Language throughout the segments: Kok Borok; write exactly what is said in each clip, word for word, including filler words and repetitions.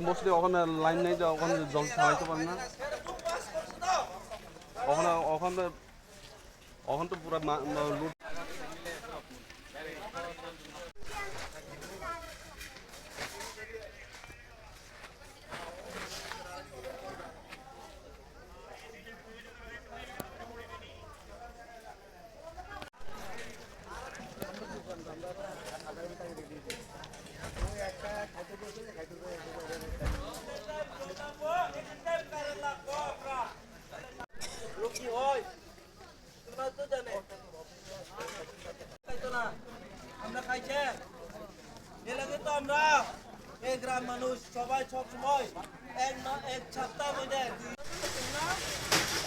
Mostly ওখানে লাইন নেই, তো ওখানে জল ছাড়াইতে পারে না। ওখানে, ওখানে, ওখানে তো পুরো মা-, মা-, লুট। আমরা খাইছে। এর আগে তো আমরা এই গ্রাম মানুষ সবাই সব সময় এক মা-, এক সপ্তাহ মধ্যে দুই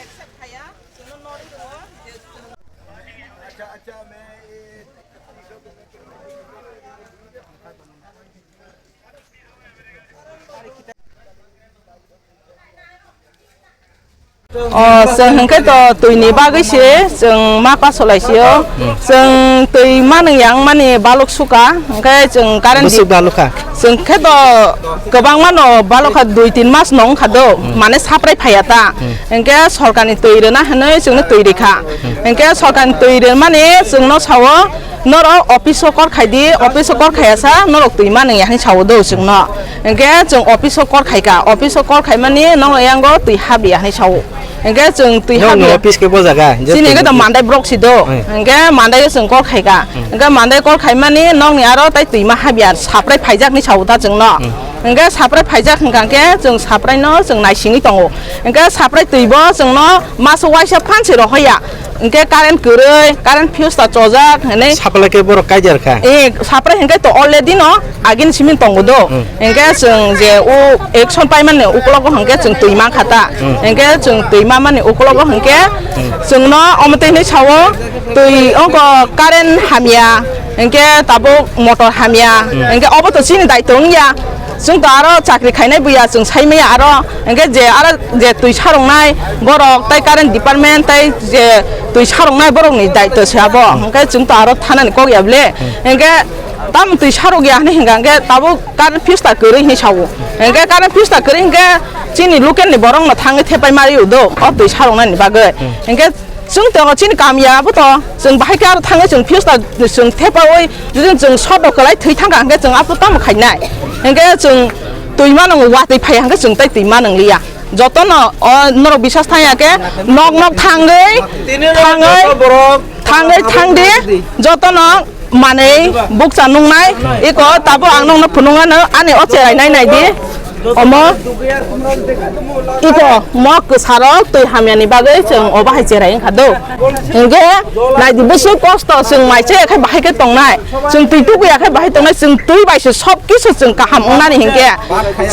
accept খাইয়া, কোনো নড়ি দেবো, যে আচ্ছা, আচ্ছা, আমি এই O, chwng hwnkhe to twini bagwi se chwng ma pasolai sio. Chwng twi manwi yang mani balok suka, hwnkhe chwng current. Bwswk balokha? Chwng khe to kwbangma no balokha, dui tin mas no wngkha do, mane saprai phaiya ta. Hwnkhe sorkarni twi rwna hinwi chwngno twi rikha. Hwnkhe sorkarni twi rwmani chwngno sao, Norok office o kor khai di, office o kor khaiya sa, norok twi manwi ya hinwi sao do chwngno. Hwnkhe chwng office o kor khai ka, office o kor khai mani norok yango twi hap ya hinwi sao. Hwnkhe chwng twi hap ya. Office khe bo jaga? Chini hwnkhe to Mandai borok si do. Hwnkhe Mandai o chwng kor khai ka. Hwnkhe Mandai kor khai mani nokni aro tai twi ma hap ya, saprai phaijak hinwi sao ta chwngno. Hwnkhe saprai phaijak hwnkha khe chwng saprai no chwng naisingwi tongo. Hwnkhe saprai twi bo chwngno maso waisa phan se rohoya. Hwnkhe current kwrwi, current fuse ta chojak hinwi. Sapla khe borok kaijar kha? Eh, sapra hwnkhe to already no agini simi tongo do. Hwnkhe chwng je o action paimani uklogo hwnkhe chwng twi mankha ta. Hwnkhe chwng twi mamani uklogo hwnkhe chwngno omo twi hinwi sao, twi ongko current hamya, hwnkhe tabuk motor hamya, hwnkhe obo to chini daitw wngya. Chwng to aro chakri khainai buya chwng sai maya aro, hwnkhe je aro je twi saroknai borok tai current department tai je twi saroknai borokni daitw se abo, hwnkhe chwng to aro thanani kok ya bwle, hwnkhe tamo twi sarok ya hinwi hwnkha hwnkhe tabuk current fuse ta kwrwi hinwi sao, hwnkhe current fuse ta kwrwi hwnkhe chini local ni borok no thangwi thepai ma rio do o twi saroknani bagwi, hwnkhe Chwng tongo chini kamya bo to, chwng bahai khe aro thangwi chwng fuse ta chwng thepaui, jodi chwng short rok kwlai thwi thangkha hwnkhe chwng abo tamo khainai? Hwnkhe chwng twi mano watwi phaiya hwnkhe chwng tai twi manwng liya. Jotono o norok bisas thangya khe nok nok thangwi, thangwi, thangwi thangdi jotono. Manwi bukcha nungnai, iko tabuk ang nokno phunuknano ani o cherai nai nai di. Omo iko mo kwsarok twi hamyani bagwi chwng o bahai cherai wngkha do. Hwnkhe naidi bwswk kosto chwng mai chaya khe bahai khe tongnai, chwng twi tukuya khe bahai tongnai, chwng twi bai se sob kisu chwng kaham wngnani hinkhe.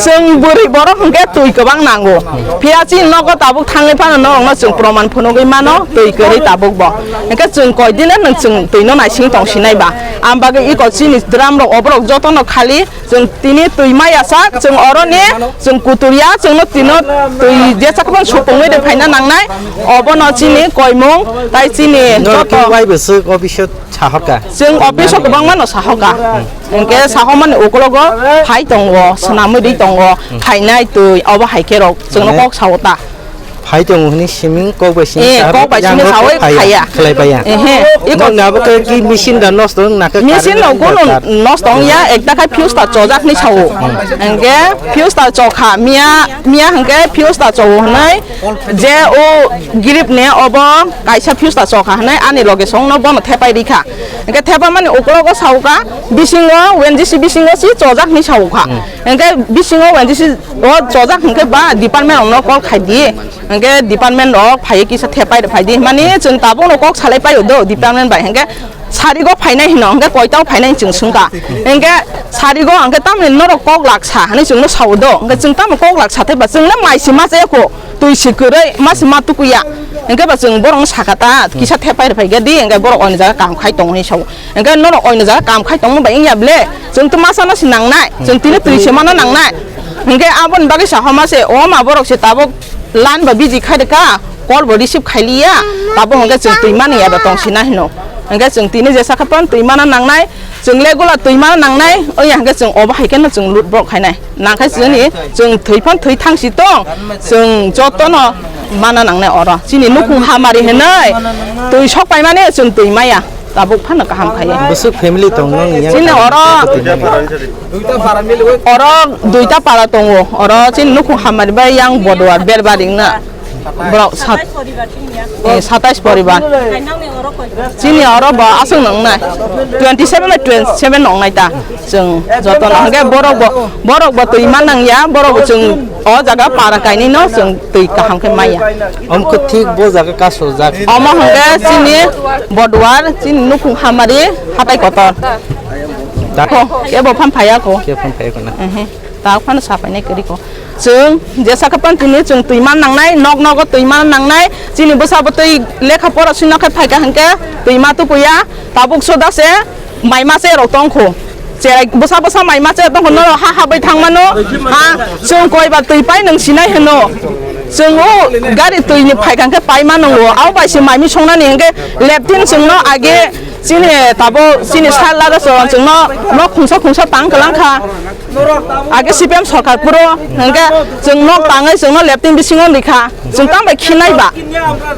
Chwng bwrwi borok hwnkhe twi kwbang nango. Phiya chini nogo tabuk thangwi phano norokno chwng proman phunugwi mano twi kwrwi tabuk bo. Hwnkhe chwng koidino nwng chwng twino naising tong sinai ba. Ang bagwi iko chini drum rok oborok jotono khali chwng tini twi maya sak chwng oroni chwng kuturya chwngno tino twi jesa kwbang supungwi de phaina nangnai. Obono chini koimung tai chini joto. Wai bwswk office o sahorka? Chwng office o kwbangma no sahorka. Hwnkhe sahormani ukologo phai tongo, swnamwi ri tongo, phainai twi, obo hai khe rok chwngno kok sao ta. Phai tongo hwnwi siming kok bai simi. Eh, kok bai simi sawi phaiya. Khlai phaiya. Ehe, iko nabo khe ki machine da nosto wng na khe? Machine no kono nosto wngya, ekta khai fuse ta chojak ni sao. Hwnkhe fuse ta chokha miya, miya hwnkhe fuse ta chowo hwnwi je o grip ni obo kaisa fuse ta chokha hwnwi ani loge songno bono thepai rikha. Hwnkhe thepamani ukologo saukha, bisingo O N G C bisingo si chojak hinwi saukha. Hwnkhe bisingo O N G C o chojak hwnkhe ba department rokno call khai di. Hwnkhe department rok phaiwi kisa thepai rw phai di. Himani chwng tabukno kok salai paio do department bai. Hwnkhe sarigo phainai hino, hwnkhe koitao phainai chwng swngkha. Hwnkhe sarigo hwnkhe tamni norok kok laksa hinwi chwngno sao do. Hwnkhe chwng tamo kok laksa thaiba chwngno mai se ma chaya kho. Twi se kwrwi, ma se ma tukuya. Hwnkhe ba chwng borokno sakha ta, kisa thepai rwphai khe di, hwnkhe borok oini jaga kam khai tongo hinwi sao. Hwnkhe norok oini jaga kam khai tongma bai wngya bwle? Chwng twi masa no se nangnai, chwng tini twi se mano nangnai. Hwnkhe aboni bagwi sa homa se, o ma borok se tabuk line ba busy khai rwkha, call bo receive khai liya, tabuk hwnkhe chwng twi mani ya ba tong sina hino. Hingke chwng tini jesa khe phan twi mana nangnai, chwng le gula twi mana nangnai, oya hingke chwng obo hai kheno chwng lut bok khainai. Nangkhe chini chwng thwi phan thwi thangsi tong, chwng jotono mana nangnai oro. Chini nukhung hamari hinoi twi sok paimani chwng twi maya, tabuk phano kaham khaiya. Bwswk family tong nong yang? Chini oro, oro duita para tongo, oro chini nukhung hamari bai yang Bodwar Berbari wngna borok sat-, eh, satais poribar. Chini oro bo aswk nwngnai, twenty seven bai twenty seven nwngnai ta. Chwng joto no hwnkhe borok bo, borok bo twi ma nangya, borok bo chwng o jaga para kainwi no chwng twi kaham khe maya. Omkhe thik bo jaga kasojak. Omo hwnkhe chini Bodwar, chini nukhung hamari hatai kotor. Da- Ko, kebo phan phaiya ko. Kebo phan phaiya ko na. Mhm. Ta phano sapainai kwrwi ko. Chwng jesa khe phan tini chwng twi man nangnai, nok nogo twi man nangnai. Chini bwsa bo twi lekha pora swina khe phaikha hwnkhe twi ma tukuya. Tabuk soda se mai ma se rok tongkho. Cherai bwsa bwsa mai ma se tongkho, norok ha ha bai thang mano. Ha, chwng koi ba twi pai nwng sinai hwno. Chwng o gari twi ni phaikha hwnkhe pai ma nwngo. Abo bai se mai mi songnani hwnkhe leptin chwngno age chini tabo chini sal laga chwng chwngno nok khungsa khungsa tang kwlang kha. Age C P M sorkar phuru hwnkhe chwng nok tangwi chwngno leptin bisingo rikha. Chwng tamo bai khinai ba?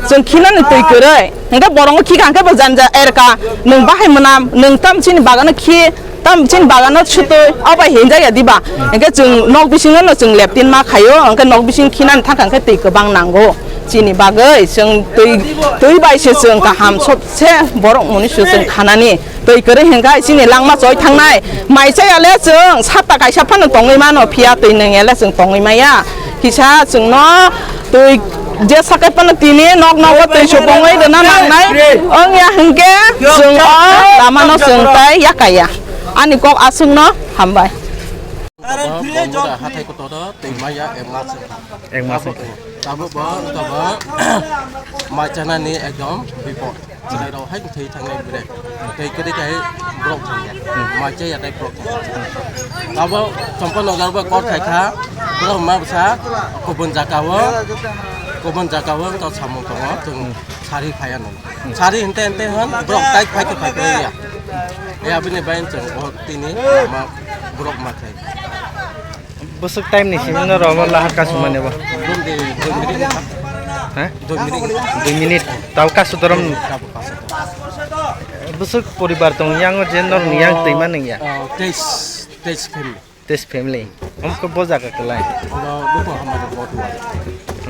Chwng khinani twi kwrwi. Hwnkhe borokno khikha hwnkhe bo janja erka. Nwng bahai mwnam, nwng tam chini bagano khi, tam chini bagano sutwi, abo bai hinjak ya diba? Hwnkhe chwng nok bisingo no chwng leptin ma khaio, hwnkhe nok bising khinani thangkha hwnkhe twi kwbang nango. Chini bagwi chwng twi, twi bai se chwng kaham sobse borok mwnwi se chwng khanani. Twi kwrwi hwnkhe chini langma choi thangnai. Mai chaya le chwng sapta kaisa phano tongwi mano, phiya twi nwng ya le chwng tongwi maya. Kisa chwngno twi je sakai phano tini nok nogo twi supungwi rwna nangnai. Wng ya hwnkhe chwng o lamano chwng tai yakaya. Ani kok aswkno hambai. Bo, bo mura hathai kotor o twi maya ek mas. Ek mas. Tabuk bo, tabuk bo mai chanani ekdom bipod. Chwrairok hai thwi thangnai bre. Tei kwrwi kai borok thangya. Mai chaya tai borok thangya. Abo Champanagar bo kok khai kha. Borok ma bwsa kubun jaka o, kubun jaka o wngkha samung tongo. Chwng sari phaiya nung. Sari hinte hinte hwn borok tai phai khe phai khe ya. Ya bini bai chwng o tini ma borok ma khai. Bwswk time ni simi no rogo lahar kasumani bo? Dui minute. Ha? Dui minute. Dui minute. Tao kasu dorom. Bwswk poribar tong yang je nor ni yang twi ma nung ya? Ah, teis, teis family. Teis family. Om ko bo jaga kelai. Ono luko hamari Bormura.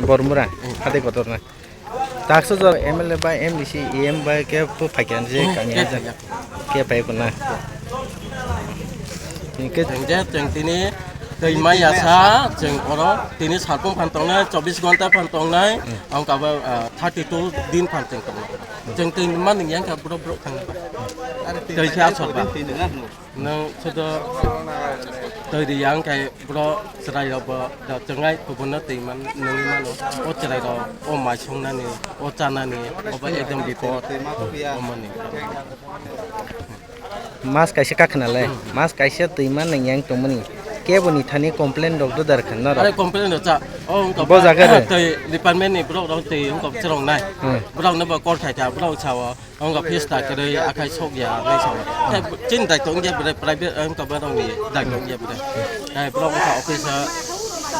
Bormura. Hmm. Hade kotor na. Taksa jora M L A bai M D C, E M bai khe bo phaikha je kami khe haja. Phaiya. Khe phai kuna. Hingke chwng je chwng tini twi mai yasa chwng oro tini salpung phan tongnai, chobbish ghonta phan tongnai, hmm, ang kabo, ah, thirty two din phan chwng tongnai. Chwng twi man yang kha borok borok thang ba. Twi khe asor ba. Nwng sudo twi ri yang khe bro chwrai rok bo da chwngai kubun no twi man nungwi mano. O chwrai rok o mai songnani, o chanani, obo ekdom bipod. Omoni. Mas kaisa kakhna le, mas kaisa twi man nung yang tongmani. Kebo ni thani complain rok do dar khan norok. Are complain rok cha. O wngkha bo jaga re. Twi department ni borok rok twi wngkha chwrong nai. Hmm. Borok no bo call khai kha, borok sao. Wngkha fees ta kwrwi akhai sok ya, nai sok. Khe chini daitw wngya bwrwi private, wngkha borokni daitw wngya bwrwi. Hai borok wngkha office o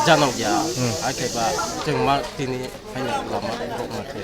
janok ya. Hmm. Hakhe ba chwng ma tini haino lama borok ma khe.